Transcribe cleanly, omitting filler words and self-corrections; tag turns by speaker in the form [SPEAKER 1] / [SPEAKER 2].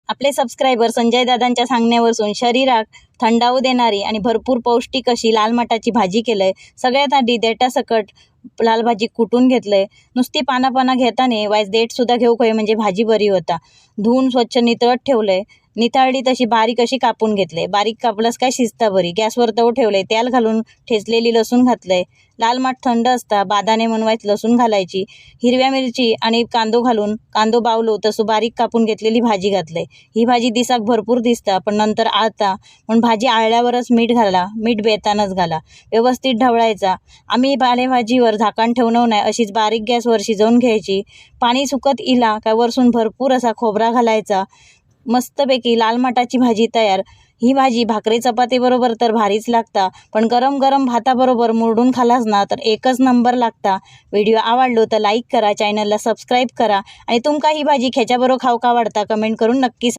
[SPEAKER 1] आपले सबस्क्रायबर संजय दादांच्या सांगण्यावरसून शरीराक थंडावू देणारी आणि भरपूर पौष्टिक अशी लाल माटाची भाजी केलंय. सगळ्यात आधी देठासकट लाल भाजी कुटून घेतलंय. नुसती पाना पाना घेताना वायस देठ सुद्धा घेऊक होय, म्हणजे भाजी बरी होता. धुवून स्वच्छ नितळत ठेवलंय. निथळली तशी बारीक अशी कापून घेतले. बारीक कापलंस काय शिजता बरी. गॅसवर तव ठेवले, तेल घालून ठेचलेली लसूण घातलंय. लाल माठ थंड असता, बादाने म्हणवायच लसूण घालायची. हिरव्या मिरची आणि कांदो घालून कांदो बावलो तसं बारीक कापून घेतलेली भाजी घातलंय. ही भाजी दिसाक भरपूर दिसता पण नंतर आळता, म्हणून भाजी आळल्यावरच मीठ घाला. मीठ बेतानच घाला. व्यवस्थित ढवळायचा. आम्ही पालेभाजीवर झाकण ठेवणं नाही, अशीच बारीक गॅसवर शिजवून घ्यायची. पाणी सुकत इला काय वरसून भरपूर असा खोबरा घालायचा. मस्तपैकी लाल माटाची भाजी तयार. ही भाजी भाकरी चपातीबरोबर तर भारीच लागता, पण गरम गरम भाताबरोबर मुरडून खालास ना तर एकच नंबर लागता. व्हिडिओ आवडलो तर लाईक करा, चॅनलला सबस्क्राईब करा आणि तुमका ही भाजी खेच्याबरोबर खाऊक आवडता कमेंट करून नक्की सांगा.